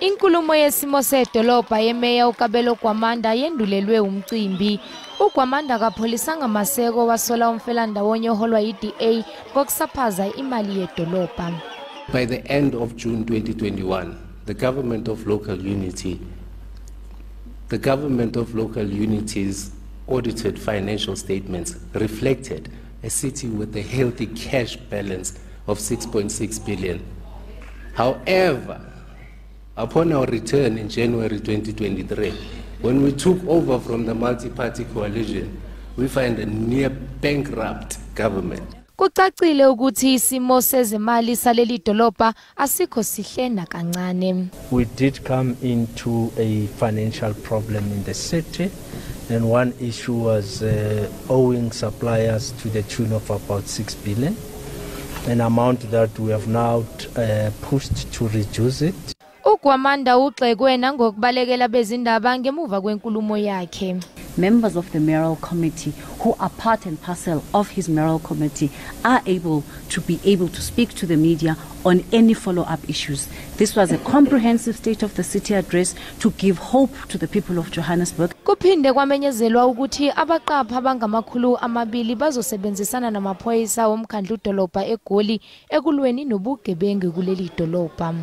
Inkulumo yesimo sedolobha yemeya uGwamanda yendulelwe umcimbi. uGwamanda kapholisanga maseko wasola umfelandawonye oholwa yiDA ngokusaphaza imali yedolobha. By the end of June 2021, the government of local unities audited financial statements reflected a city with a healthy cash balance of 6.6 billion. However, upon our return in January 2023, when we took over from the multi-party coalition, we find a near bankrupt government. Kucacile ukuthi isimo sezimali saleli dolobha asikho sihle nakancane. We did come into a financial problem in the city, and one issue was owing suppliers to the tune of about 6 billion, an amount that we have now pushed to reduce it. uGwamanda ugxekwe nangokubalekela bezindaba ngemuva kwenkulumo yakhe. Members of the mayoral committee who are part and parcel of his mayoral committee are able to speak to the media on any follow-up issues. This was a comprehensive state of the city address to give hope to the people of Johannesburg. Kuphinde kwamenyezelwa ukuthi abaqapha abangamakhulu amabili bazosebenzisana namaphoyisa womkhandlu dolobha eGoli ekulweni nobugebengu kuleli dolobha.